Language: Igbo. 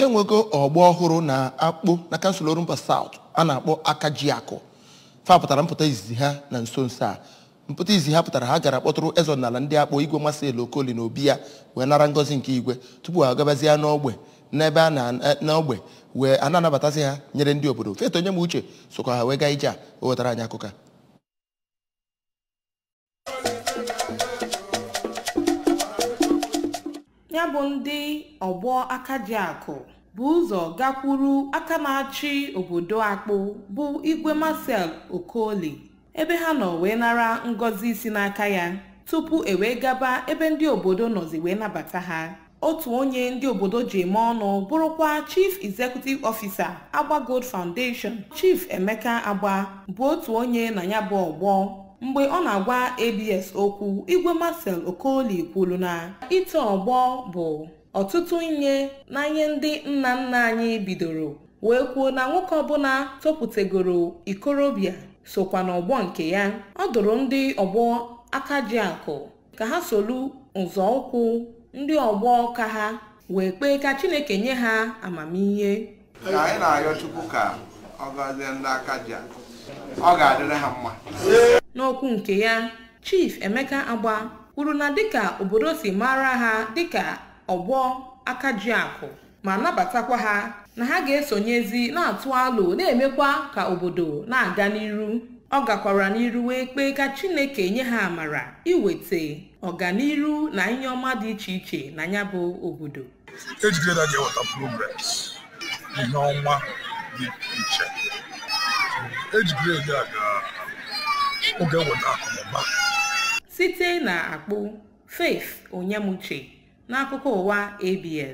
Enwego ọgbọ ọhụrụ na Akpo na kansụl Orumba South a na-akpọ Akajiakụ. Fa pụtara mpụta izizi ha na nso nso a. Mpụta izizi ha pụtara, ha gara kpọtụrụ eze ọdịnala ndị Akpo, Igwe Marcel Okoli, na obi ya wee nara ngọzi nke igwe tupu ha gabazie n'ogbe n'ebe a na n'ogbe wee a na-anabatazi ha nyere ndị obodo. Faith Onyemuche sokwa ha wee gaa ije a. O wetara anyị akụkọ a. Ya bụ ndị ọgbọ Akajiakụ bụ ụzọ gakwuru aka na-achị obodo Akpụ bụ Igwe Marcel Okoli, ebe ha nọ wee nara ngọzi si n'aka ya tupu e wee gaba ebe ndị obodo nọzi wee nabata ha. Otu onye ndị obodo ji eme ọnụ, bụrụkwa Chief Executive Officer, Agba Gold Foundation, Chief Emeka Agba, bụ otu onye na ya bụ ọgbọ. Mgbe ọ na-agwa ABS okwu, Igwe Marcel Okoli kwuru na ite ọgbọ bụ ọtụtụ ihe na ihe ndị nna nna anyị bidoro, wee kwuo na nwoke ọbụla topụtegoro ikorobịa sokwa n'ọgbọ nke ya. Ọ dụrụ ndị ọgbọ Akajiakụ ka ha solu nzọụkwụ ndị ọgbọ ka ha wee kpee ka Chineke nye ha amamihe. Anyị na-arịọ Chukwu ka ọ gọzie ndị Akajiakụ, ọ ga-adịrị ha mma. N'okwu nke ya, Chief Emeka Agba kwuru na dịka obodo si mara ha dịka ọgbọ Akajiakụ ma nabatakwa ha, na ha ga-esonyezi na-atụ alo na-emekwa ka obodo na-aga n'iru. Ọ gakwara n'iru wee kpee ka Chineke nye ha amara iweta ọganiru na ihe ọma dị iche iche na ya bụ obodo. Age grade ga-eweta progress, ihe ọma dị iche. Age grade a ga-eweta akụnụba. Site na Akpụ, Faith Onyemuche, n'akụkọ ụwa ABS.